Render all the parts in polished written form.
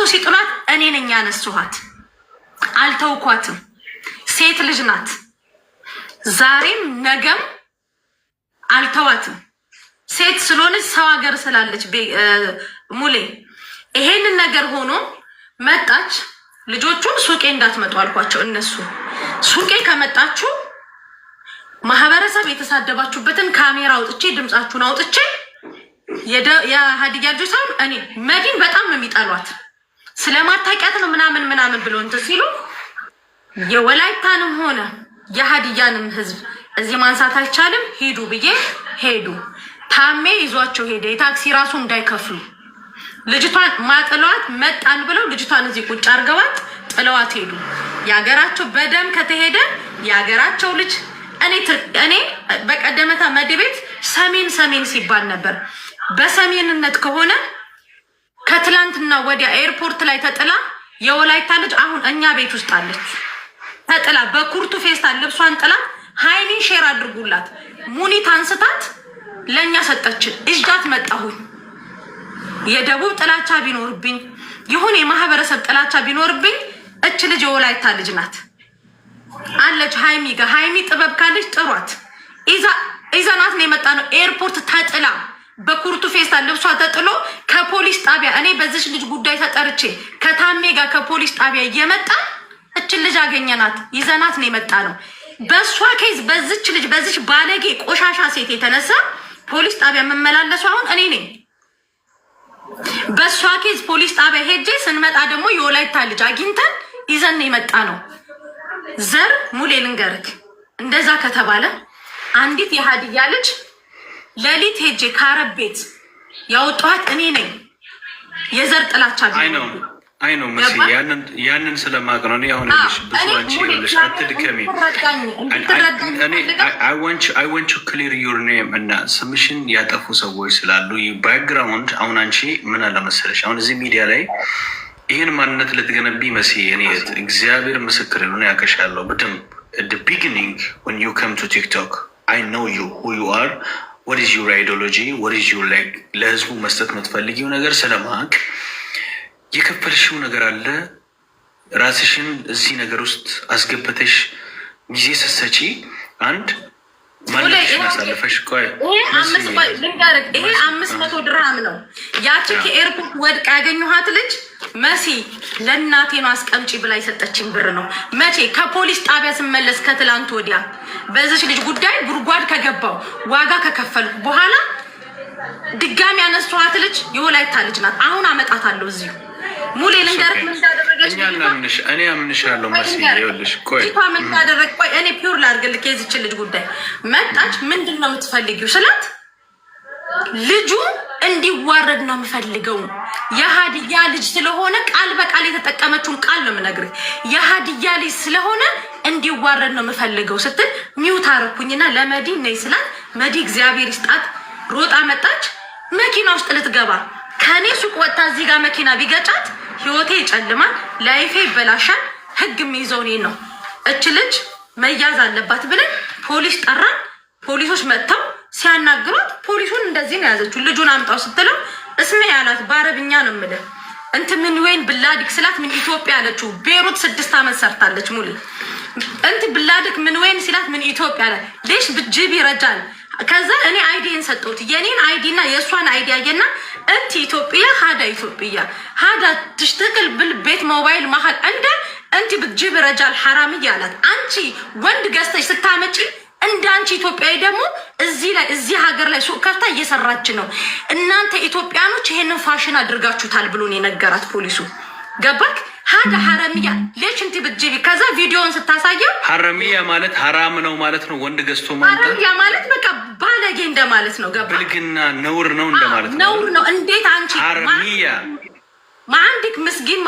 አንስተው ሲጥሏት እኔ ነኝ ያነሱኋት። አልተውኳትም። ሴት ልጅ ናት። ዛሬም ነገም አልተዋትም። ሴት ስለሆነች፣ ሰው ሀገር ስላለች፣ ሙሌ፣ ይሄንን ነገር ሆኖ መጣች። ልጆቹን ሱቄ እንዳትመጡ አልኳቸው። እነሱ ሱቄ ከመጣችሁ ማህበረሰብ የተሳደባችሁበትን ካሜራ አውጥቼ፣ ድምፃችሁን አውጥቼ፣ የሀዲያ ልጆች ሳይሆን እኔ መዲን በጣም ነው የሚጠሏት፣ ስለማታውቂያት ነው ምናምን ምናምን ብሎ እንትን ሲሉ የወላይታንም ሆነ የሀዲያንም ህዝብ እዚህ ማንሳት አይቻልም፣ ሂዱ ብዬ ሄዱ። ታሜ ይዟቸው ሄደ። የታክሲ ራሱ እንዳይከፍሉ ልጅቷን ማጥለዋት መጣን ብለው ልጅቷን እዚህ ቁጭ አርገዋት ጥለዋት ሄዱ። የሀገራቸው በደም ከተሄደ የሀገራቸው ልጅ። እኔ በቀደመታ መድ ቤት ሰሜን ሰሜን ሲባል ነበር። በሰሜንነት ከሆነ ከትላንትና ወዲያ ኤርፖርት ላይ ተጥላ የወላይታ ልጅ አሁን እኛ ቤት ውስጥ አለች። ተጥላ በኩርቱ ፌስታል ልብሷን ጥላ፣ ሀይሚን share አድርጉላት። ሙኒት አንስታት ለእኛ ሰጠችን። እጃት መጣሁኝ። የደቡብ ጥላቻ ቢኖርብኝ፣ ይሁን የማህበረሰብ ጥላቻ ቢኖርብኝ፣ እች ልጅ የወላይታ ልጅ ናት አለች። ሀይሚ ጋር ሀይሚ ጥበብ ካለች ጥሯት። ይዘናት ነው የመጣ ነው። ኤርፖርት ተጥላ በኩርቱ ፌስታል ልብሷ ተጥሎ ከፖሊስ ጣቢያ፣ እኔ በዚች ልጅ ጉዳይ ተጠርቼ ከታሜ ጋር ከፖሊስ ጣቢያ እየመጣ እችን ልጅ አገኘናት። ይዘናት ነው የመጣ ነው። በእሷ case፣ በዚች ልጅ፣ በዚች ባለጌ ቆሻሻ ሴት የተነሳ ፖሊስ ጣቢያ የምመላለሱ አሁን እኔ ነኝ። በእሷ case ፖሊስ ጣቢያ ሄጄ ስንመጣ ደግሞ የወላይታ ልጅ አግኝተን ይዘን ነው የመጣ ነው። ዘር ሙሌ ልንገርክ፣ እንደዛ ከተባለ አንዲት የሀዲያ ልጅ ሌሊት ሄጄ ከአረብ ቤት ያወጣኋት እኔ ነኝ። የዘር ጥላቻ አይ ነው መሲ፣ ያንን ስለማቅ ነው። እኔ አሁን ይኸውልሽ ብዙ አንቺ ይኸውልሽ አትድከሚ። I want to clear your name እና ስምሽን ያጠፉ ሰዎች ስላሉ background። አሁን አንቺ ምን አለ መሰለሽ፣ አሁን እዚህ ሚዲያ ላይ ይህን ማንነት ልትገነቢ፣ መሲ፣ እኔ እግዚአብሔር ምስክር ነው ያውቅሻለሁ በደንብ። At the beginning when you come to TikTok, I know you, who you are, what is your ideology, what is your like ለህዝቡ መስጠት የምትፈልጊው ነገር ስለማቅ የከፈልሽው ነገር አለ። ራስሽን እዚህ ነገር ውስጥ አስገብተሽ ጊዜ ስትሰጪ አንድ ማንነትሽን አሳልፈሽ ቆይ። ይሄ 500 ድርሃም ነው። ያቺ ከኤርፖርት ወድቃ ያገኘኋት ልጅ መሲ ለእናቴ ነው አስቀምጪ ብላ የሰጠችኝ ብር ነው። መቼ ከፖሊስ ጣቢያ ስመለስ ከትላንት ወዲያ በዚች ልጅ ጉዳይ ጉድጓድ ከገባው፣ ዋጋ ከከፈልኩ በኋላ ድጋሚ ያነሷት ልጅ የወላይታ ልጅ ናት። አሁን አመጣታለሁ እዚሁ። ሙሌ፣ ልንገርህ ምን እንዳደረገች። እኔ አምንሻለሁ መሲ። ይኸውልሽ ቆይ። ምን እንዳደረግ፣ ቆይ እኔ pure ላድርግልህ። የዚችን ልጅ ጉዳይ መጣች። ምንድን ነው የምትፈልጊው ስላት ልጁ እንዲዋረድ ነው የምፈልገው። የሀዲያ ልጅ ስለሆነ፣ ቃል በቃል የተጠቀመችውን ቃል ነው የምነግርህ። የሀዲያ ልጅ ስለሆነ እንዲዋረድ ነው የምፈልገው ስትል mute አረኩኝና ለመዲ ነይ ስላት መዲ እግዚአብሔር ይስጣት ሮጣ መጣች። መኪና ውስጥ ልትገባ ከእኔ ሱቅ ወጥታ እዚህ ጋር መኪና ቢገጫት ህይወቴ ይጨልማል፣ life ኤ ይበላሻል። ህግ የሚይዘው እኔን ነው። እች ልጅ መያዝ አለባት ብለን ፖሊስ ጠራን። ፖሊሶች መጥተው ሲያናግሯት ፖሊሱን እንደዚህ ነው የያዘችው። ልጁን አምጣው ስትለው እስሜ ያላት በአረብኛ ነው የምልህ። እንት من وين بلادك ስላት من ኢትዮጵያ አለችው። ቤሩት 6 ዓመት ሰርታለች። ሙሉ انت بلادك من وين ሲላት من ኢትዮጵያ አለ። ليش بتجيبي رجال። ከዛ እኔ ID ን ሰጠሁት። የኔን ID እና የእሷን ID አየና انت ኢትዮጵያ هذا ኢትዮጵያ هذا تشتغل بالبيت موبايل محل እንደ انت بتجيب رجال حرامية አላት። አንቺ ወንድ ገዝተሽ ስታመጪ እንደ አንቺ ኢትዮጵያዊ ደግሞ እዚህ ላይ እዚህ ሀገር ላይ ሱቅ ከፍታ እየሰራች ነው። እናንተ ኢትዮጵያኖች ይሄንን ፋሽን አድርጋችሁታል ብሎ ነው የነገራት ፖሊሱ። ገባክ? هذا حرامية ليش انت بتجيبي። ከዛ ቪዲዮን ስታሳየው حرامية ማለት ሀራም ነው ማለት ነው። ወንድ ገዝቶ ማምጣት حرامية ማለት በቃ ባለጌ እንደማለት ነው። ገባ? ብልግና፣ ነውር ነው እንደማለት ነው። ነውር ነው። እንዴት አንቺ حرامية ما عندك ምስጊን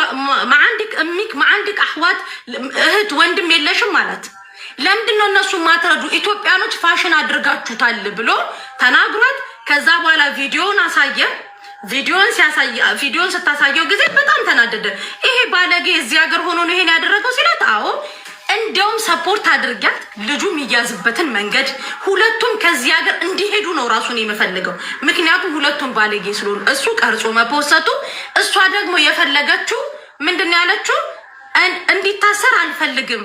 ما عندك أمك ما عندك أخوات እህት ወንድም የለሽም ማለት ለምንድን ነው እነሱ ማትረዱ? ኢትዮጵያኖች ፋሽን አድርጋችሁታል ብሎ ተናግሯት። ከዛ በኋላ ቪዲዮን አሳየ። ቪዲዮን ስታሳየው ጊዜ በጣም ተናደደ። ይሄ ባለጌ እዚህ ሀገር ሆኖ ነው ይሄን ያደረገው ሲላት፣ አዎ። እንደውም support አድርጊያት ልጁ የሚያዝበትን መንገድ ሁለቱም ከዚህ ሀገር እንዲሄዱ ነው ራሱን የምፈልገው። ምክንያቱም ሁለቱም ባለጌ ስለሆኑ እሱ ቀርጾ መፖሰቱ፣ እሷ ደግሞ የፈለገችው ምንድን ነው ያለችው? እንዲታሰር አልፈልግም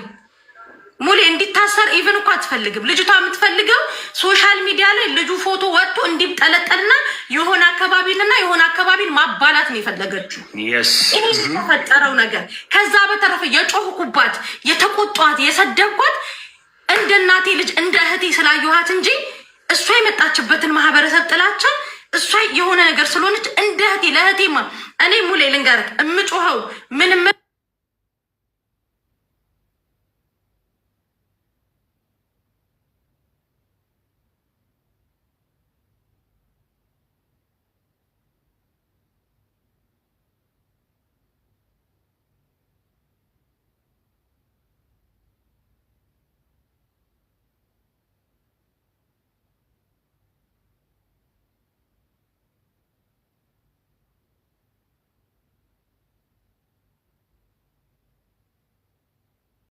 ሙሌ፣ እንዲታሰር even እኮ አትፈልግም ልጅቷ። የምትፈልገው social media ላይ ልጁ ፎቶ ወጥቶ እንዲጠለጠልና የሆነ አካባቢንና የሆነ አካባቢን ማባላት ነው የፈለገችው። ይሄ የተፈጠረው ነገር። ከዛ በተረፈ የጮህኩባት፣ የተቆጧት፣ የሰደብኳት እንደ እናቴ ልጅ እንደ እህቴ ስላየኋት እንጂ እሷ የመጣችበትን ማህበረሰብ ጥላቻ እሷ የሆነ ነገር ስለሆነች እንደ እህቴ ለእህቴማ እኔ ሙሌ ልንገርህ የምጮኸው ምንም